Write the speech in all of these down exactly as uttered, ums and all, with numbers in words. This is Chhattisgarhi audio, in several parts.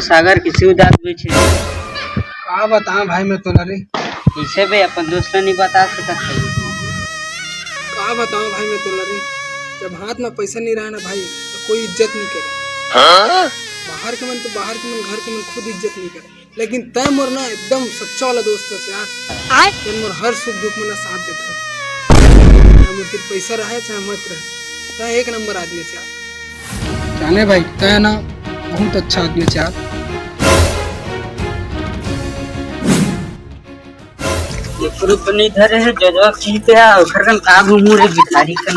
सागर किसी उदास भी छे। का बताओ भाई मैं तोला रे। इसे भी अपन दोस्त ला नहीं बता सकत है। का बताओ भाई मैं तोला रे, जब हाथ में पैसा नहीं रहा ना भाई, तो कोई इज्जत नहीं करे। हाँ? बाहर के मन तो बाहर के मन, घर के मन खुद इज्जत नहीं करे, लेकिन तय मोर ना एकदम सच्चा वाला दोस्त है यार। आय? तय मोर हर सुख दुख में ना साथ देता है। चाहे मोर तीर पैसा रहे चाहे मत रहे, तय एक नंबर आदमी है यार। जाने भाई, तय ना बहुत अच्छा आदमी है यार। ये प्रूफ नहीं धरे है, जजवा की क्या, ओकर कन का घूमू रे, भिखारी कन।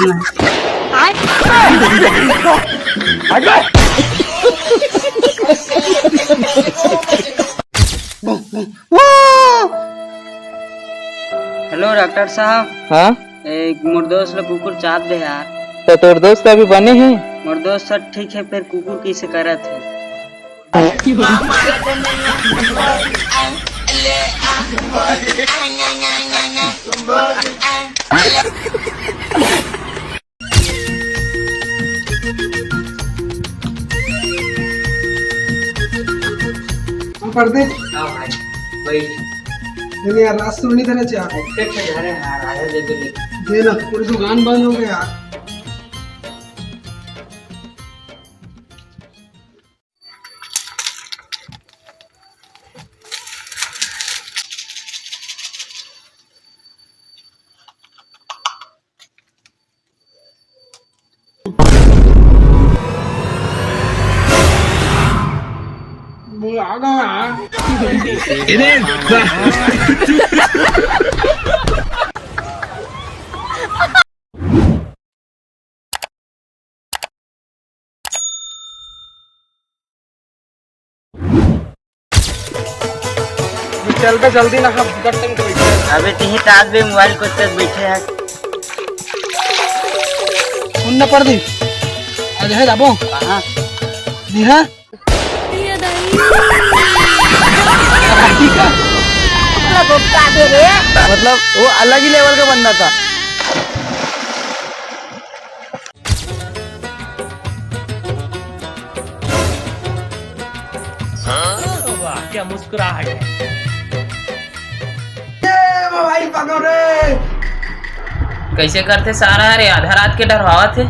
हेलो डॉक्टर साहब। हाँ? ए, मोर दोस्त ला कुकुर चाब दे यार। तो तोर दोस्त अभी बने है? मोर दोस्त सब ठीक है, फिर कुकुर कैसे करत है? हाँ, परदीप। हाँ भाई, वही। नहीं यार, रात से नहीं देना चाहिए। अच्छा, अच्छा, जा रहे हैं यार, आया दे दे। दे ना, पूरी दुकान बंद हो गई यार। चल बे जल्दी ना, हम टिकट टाइम को बैठे हैं। अबे तिही तात बे मोबाइल को तक बैठे हैं। सुन ना परदीप, आज है जाबो। कहाँ? नहीं है? मतलब वो अलग ही लेवल का बंदा था। वाह, क्या मुस्कुराहट है। ए, मोबाइल पकड़ो रे। कैसे करथे सारा रे, आधा रात के डरवावत हे।